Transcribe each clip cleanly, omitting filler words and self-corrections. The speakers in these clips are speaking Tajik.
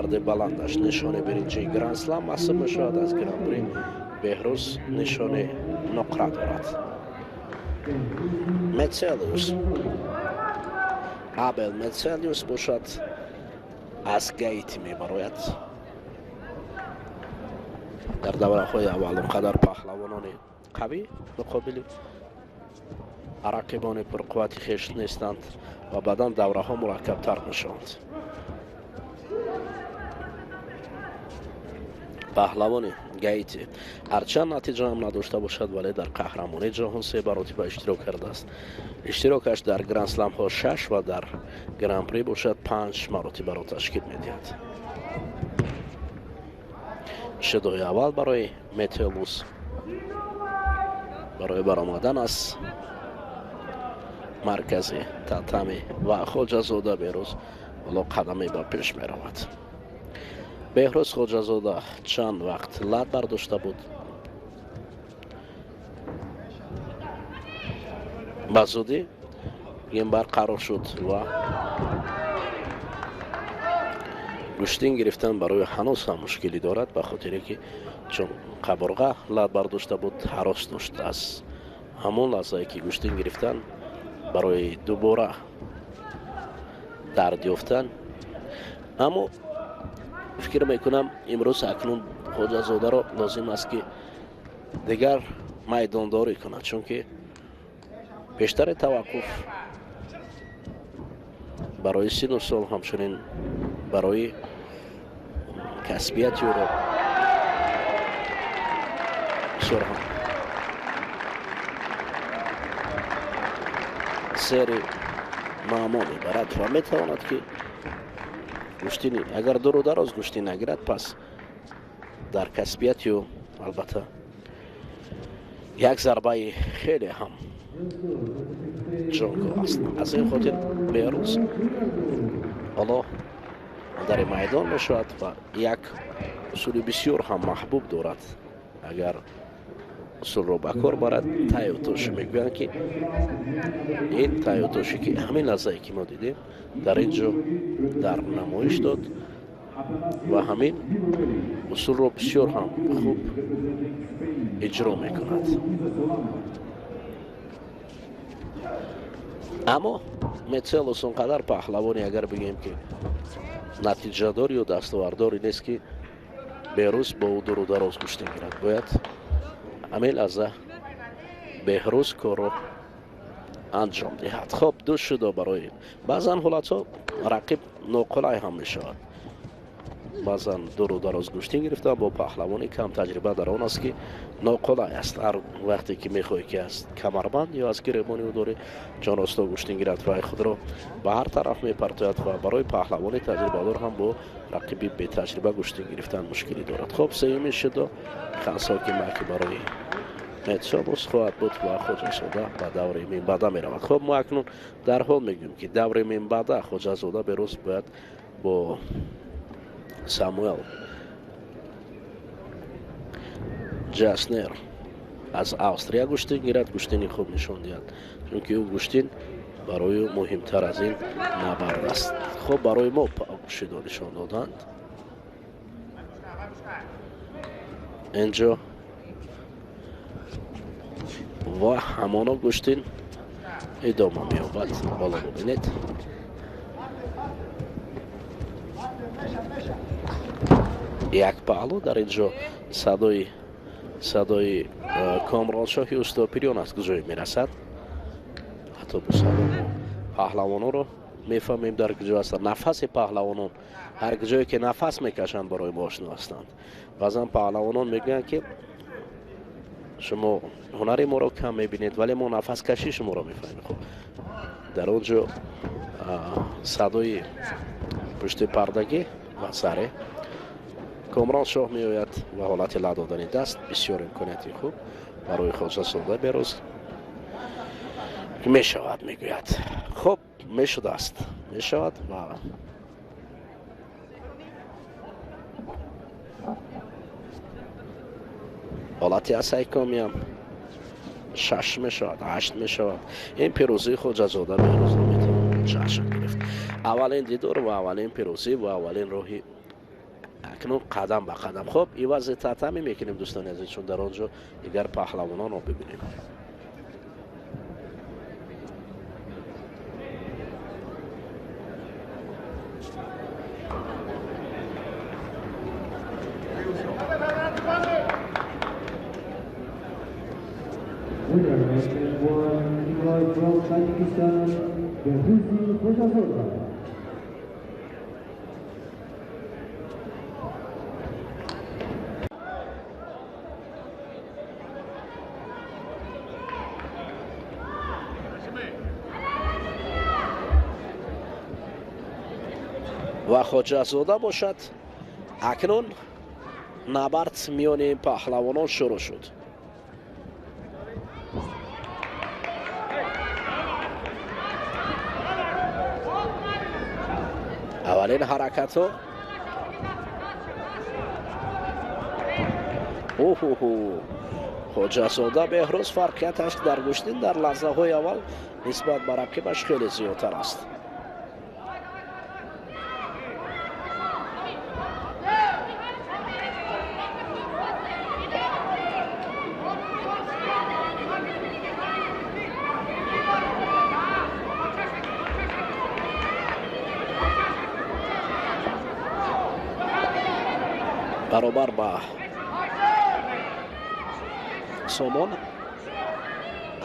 Дастоварди баландаш нишони биринҷии Гранд-слам маҳсуб мешавад. Аз Гран-при Беҳрӯз нишони нуқра дорад. Метселиус, Абел Метселиус бошад, аз Гаити мебарояд. Дар давраҳои аввал он қадар паҳлавонони қавӣ муқобили рақибони пурқуввати хеш нестанд ва баъдан давраҳо мураккабтар мешаванд. Паҳлавони Гаити ҳарчанд натиҷа ҳам надошта бошад, вале дар қаҳрамонии ҷаҳон се маротиба иштирок кардааст. Иштирокаш дар гранд-сламҳо 6 ва дар гран-при бошад 5 маротибаро ташкил медиҳад. Шидои аввал барои Метелус барои баромадан аз маркази татами ва Хоҷазода Беҳрӯз ҳоло қадаме ба пеш меравад. Беҳрӯз Хоҷазода чанд вақт лат бардошта буд, ба зудӣ ин барқарор шуд ва гӯштин гирифтан барои ҳанӯз ҳам мушкилӣ дорад, ба хотире ки чун қабурға лат бардошта буд, ҳарос дошт. Аз ҳамон лаҳзае ки гӯштин гирифтан барои дубора дард ёфтан. Аммо фикр мекунам, имрӯз акнун Хоҷазодаро лозим аст, ки дигар майдондорӣ кунад, чунки бештари таваққуф барои сину сол, ҳамчунин барои касбияти ӯро бисёр ҳам сери маъмо мебарад ва метавонад, ки гӯштини агар дуру дароз гӯштин нагирад, пас дар касбияти ӯ албатта як зарбаи хеле ҳам ҷонгоҳ аст. Аз ин хотир Беҳрӯз ҳоло дар майдон мешавад ва як усули бисёр ҳам маҳбуб дорад. Агар усулро ба кор барад, тайётоши мегӯянд, ки ин тайётоши, ки ҳамин лаҳзае ки мо дидем, дар ин ҷо дар намоиш дод ва ҳамин усулро бисёр ҳам хуб иҷро мекунад. Аммо Метселус он қадар паҳлавоне, агар бигӯем, ки натиҷадор ё дастовардоре нест, ки Беҳрӯз бо ӯ дуру дароз гӯштин гирад. Бояд ҳамин лаҳза Беҳрӯз корро анҷом диҳад. Хоб, ду шудо барои баъзан ҳолатҳо рақиб ноқулай ҳам мешавад. Баъзан дуру дароз гӯштин гирифтан бо паҳлавони кам таҷриба дар он аст, ки ноқулай аст. Ҳар вақте ки мехоҳӣ, ки аз камарбанд ё аз гиребони ӯ дорӣ ҷонросто гӯштин гирад, вай худро ба ҳар тараф мепартояд ва барои паҳлавони таҷрибадор ҳам бо рақиби бетаҷриба гӯштин гирифтан мушкилӣ дорад. Хоб, сеюмин шидо хансоки маки барои Метсолус хоҳад буд ва Хоҷазода ба даври минбаъда меравад. Хоб, мо акнун дар ҳол мегӯем, ки даври минбаъда Хоҷазода Беҳрӯз бояд бо Самуэл Ҷаснер аз Австрия гӯштин гирад, гӯштини хуб нишон диҳад, чунки ӯ гӯштин барои ӯ муҳимтар аз ин набард аст. Хоб, барои мо шидо нишон доданд инҷо ва ҳамоно гӯштин идома меёбад. Ҳоло бубинед, як паҳлу дар ин ҷо садои Комроншоҳи устопириён аз куҷое мерасад. Ҳатто бо садо мо паҳлавононро мефаҳмем, дар куҷо ҳастанд. Нафаси паҳлавонон ҳар куҷое ки нафас мекашанд, барои мо ошно ҳастанд. Баъзан паҳлавонон мегӯянд, ки шумо ҳунари моро кам мебинед, вале мо нафаскашии шуморо мефаҳмем. Хуб, дар он ҷо садои пушти пардагӣ ва саре Комрон шоҳ меояд ва ҳолати ла додани даст бисёр имконияти хуб барои Хоҷазода Беҳрӯз мешавад, мегӯяд. Хуб, мешудааст, мешавад ва ҳолати асайкомиам 6 мешавад, 8 мешавад. Ин пирӯзии Хоҷазода Беҳрӯзро метавон ҷашн гирифт. Аввалин дидор ва аввалин пирӯзӣ ва аввалин роҳи Акнун қадам ба қадам. Хуб, ивази татами мекунем, дӯстони азиз, чун дар он ҷо дигар паҳлавононро бибинем. Ва Хоҷазода бошад. Акнун набард миёни паҳлавонон шурӯъ шуд. Аввалин ҳаракатҳо. Оҳоҳо, Хоҷазода Беҳрӯз фарқияташ дар гӯштин дар лаҳзаҳои аввал нисбат ба рақибаш хеле зиёдтар аст. Баробар ба Сомон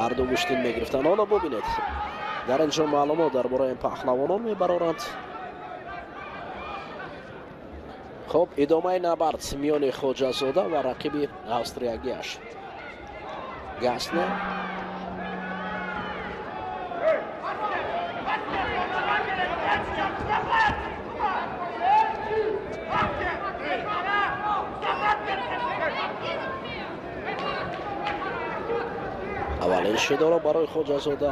ҳарду гӯштин мегирифтанд. Ҳоло бубинед, дар ин ҷо маълумот дар бораи паҳлавонон мебароранд. Хуб, идомаи набард миёни Хоҷазода ва рақиби австриягиаш Гаснер. Аввалин шидоро барои Хоҷазода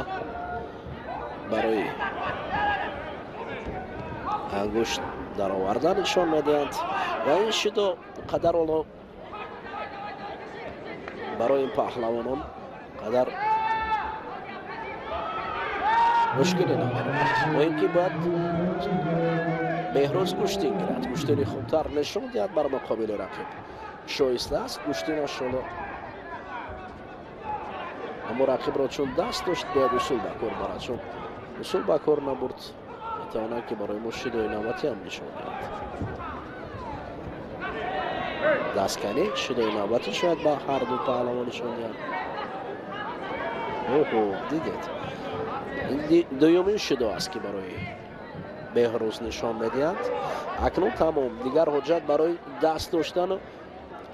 барои ангушт даровардан нишон медиҳанд ва ин шидо қадар ҳоло барои ин паҳлавонон қадар мушкиле намерад. Бо ин ки бояд Беҳрӯз гӯштин гирад, гӯштини хубтар нишон диҳад бар муқобили рақиб. Шоиста аст гӯштинаш ҳоло, аммо рақибро чун даст дошт бояд усул ба кор барад. Чун усул ба кор набурд, метавонад ки барои мо шидои навбатӣ ҳам нишон диҳад. Дастканӣ шидои навбатӣ шояд ба ҳар ду паҳлавон нишон диҳад. Оҳо, дидед, дуюмин шидо аст ки барои Беҳрӯз нишон медиҳанд. Акнун тамом, дигар ҳоҷат барои даст доштану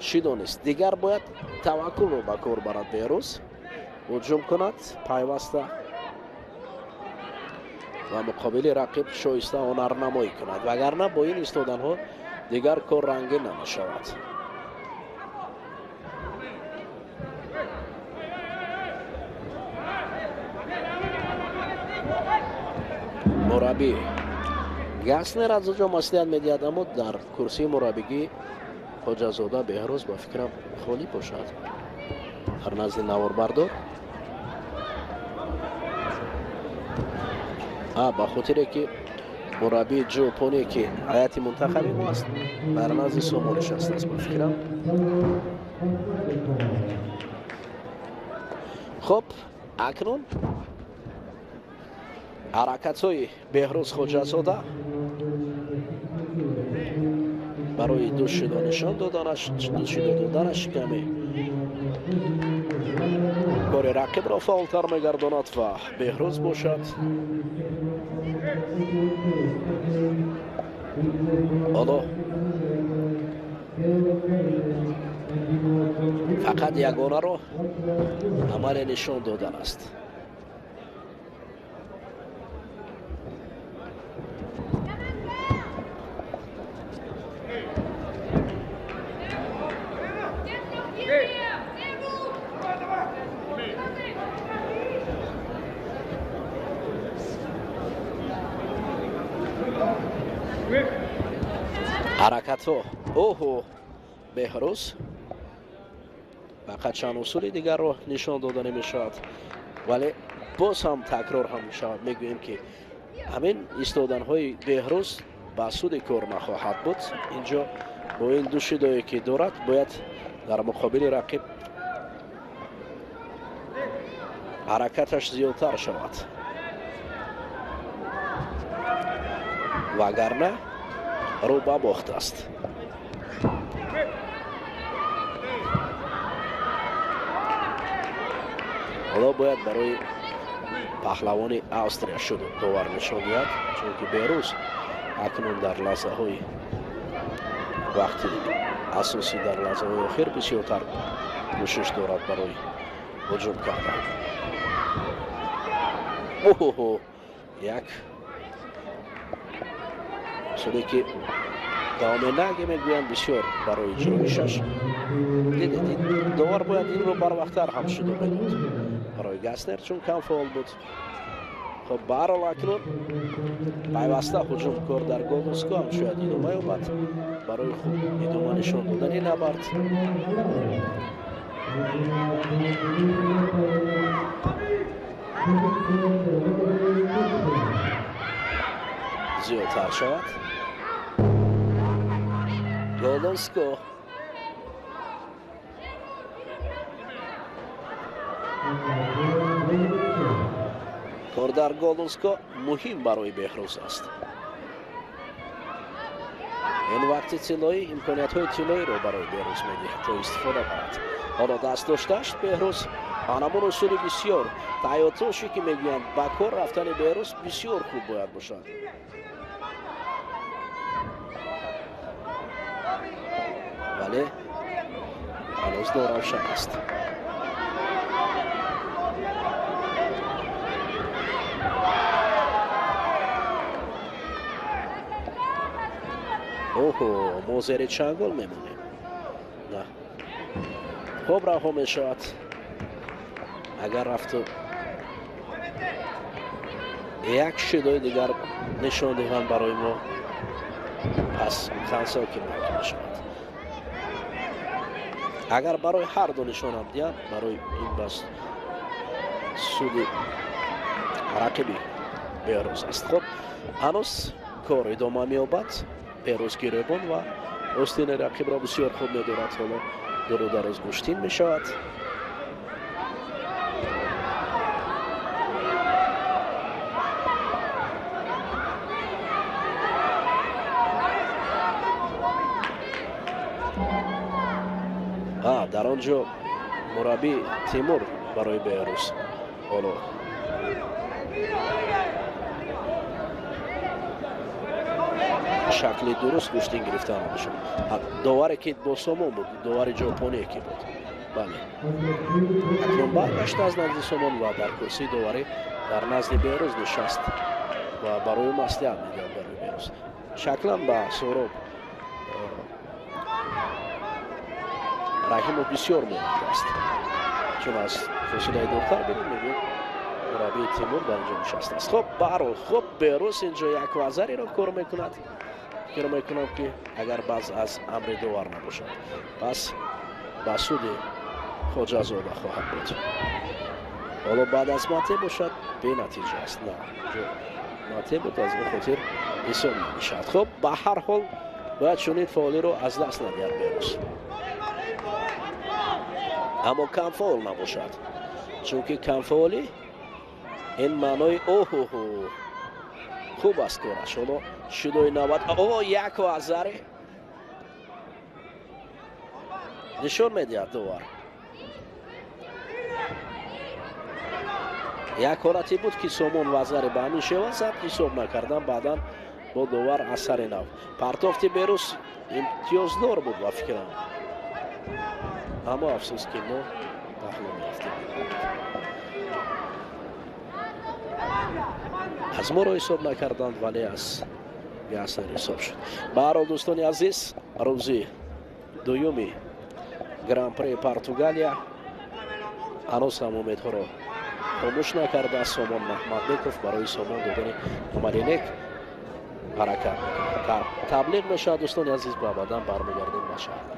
шидо нест. Дигар бояд таваккулро ба кор барад Беҳрӯз, ҳуҷум кунад пайваста ва муқобили рақиб шоиста ҳунарнамоӣ кунад, вагарна бо ин истоданҳо дигар кор рангин намешавад. Мураббӣ Гаснер аз ҷо маслиҳат медиҳад, аммо дар курсии мураббигӣ Хоҷазода Беҳрӯз ба фикрам холӣ бошад дар назди наворбардор. Ба хотире ки мураббии ҷопоне ки ҳайати мунтахаби мо аст дар назди Сомон нишастааст ба фикрам. Хуб, акнун ҳаракатҳои Беҳрӯз Хоҷазода барои ду шидо нишон доданаш, ду шидо доданаш каме кори рақибро фаъолтар мегардонад ва Беҳрӯз бошад ҳоло фақат ягонаро амале нишон додан аст. Ҳаракатҳо. Оҳо, Беҳрӯз фақат чанд усули дигарро нишон дода намешавад, вале боз ҳам такрор ҳам мешавад. Мегӯем ки ҳамин истоданҳои Беҳрӯз Ба суди кор нахоҳад буд. Инҷо бо ин ду шидое ки дорад, бояд дар муқобили рақиб ҳаракаташ зиёдтар шавад, вагарна рӯ ба бохт аст. Ҳоло бояд барои паҳлавони Австрия шуд довар нишон диҳад, чунки Берӯз акнун дар лаҳзаҳои вақти асосӣ, дар лаҳзаҳои охир бисёртар кӯшиш дорад барои ҳуҷум кардан. Оҳо, як суде ки давоменаге мегӯянд бисёр барои иҷроишаш. Дидед, довар бояд инро барвақттар ҳам шуда медод барои Гаснер, чун кам фаъол буд. Хоб, ба ҳар ҳол акнун пайваста ҳуҷум кор дар Голденско ҳам шояд идома ёбад барои хуб идома нишон додани набард. Зиёдтар шавад. Голденско кор дар Голденско муҳим барои Беҳрӯз аст. Ин вақти тиллоӣ имкониятҳои тиллоиро барои Беҳрӯз медиҳад то истифода барад. Ҳоло даст дошташ Беҳрӯз анамон усули бисёр таётоши ки мегӯянд ба кор рафтани Беҳрӯз бисёр хуб бояд бошад. Вале ҳанӯз норавшан аст. Оҳо, мо зери чангол мемонем. На, хоб раҳо мешавад. Агар рафту як шидои дигар нишон диҳанд барои мо, пас хансо ки мумкин мешавад. Агар барои ҳар ду нишонам диҳанд, барои ин бас суди рақиби Беҳрӯз аст. Хоб, ҳанӯз кор идома меёбад. Беҳрӯз гиребон ва остини рақибро бисёр хуб медорад. Ҳоло дуру дароз гӯштин мешавад. Дар он ҷо мураббӣ Тимур барои Беҳрӯз ҳоло шакли дуруст гӯштин гирифтан мешуд. Доваре ки бо Сомон буд, довари ҷопоние ки буд. Бале, акнун баргашта аз назди Сомон ва дар курсии доварӣ дар назди Беҳрӯз нишаст ва барои маслиҳат медиҳад барои Беҳрӯз. Шаклан ба Сӯроб Раҳимов бисёр монанд аст, чун аз фосилаи дуртар бинем, мебинем мураббии Тимур дар инҷо нишастааст. Хоб, ба ҳар ҳол, хоб, Беҳрӯз инҷо як вазариро кор мекунад. Фикр мекунам ки агар баъз аз амри довар набошад, пас ба суди Хоҷазода хоҳад буд. Ҳоло баъд аз мате бошад, бенатиҷа аст. На, мате буд, аз ин хотир ҳисоб намешавад. Хоб, ба ҳар ҳол бояд чунин фаъолиро аз даст надиҳад Беҳрӯз, аммо камфаъол набошад, чунки камфаъолӣ ин маънои оҳоҳо хуб аст кораш. Ҳоло шидои навбат, о, як вазаре нишон медиҳад довар. Як ҳолате буд ки Сомон вазаре ба ҳамин шева зад, ҳисоб накардан, баъдан бо довар аз сари нав. Партофти Беҳрӯз имтиёздор буд ба фикрам, аммо афсӯс ки мо паҳлӯ меафтем. Аз моро ҳисоб накарданд, вале аз Гаснер ҳисоб шуд. Ба ҳар ҳол, дӯстони азиз, рӯзи дуюми Гран-при Португалия ҳанӯз ҳам умедҳоро хомӯш накардааст. Сомон Маҳмадбеков барои сомон додани амали нек ҳаракат мекунад. Таблиғ мешавад, дӯстони азиз, ба баъдан бармегардем ба шаҳр.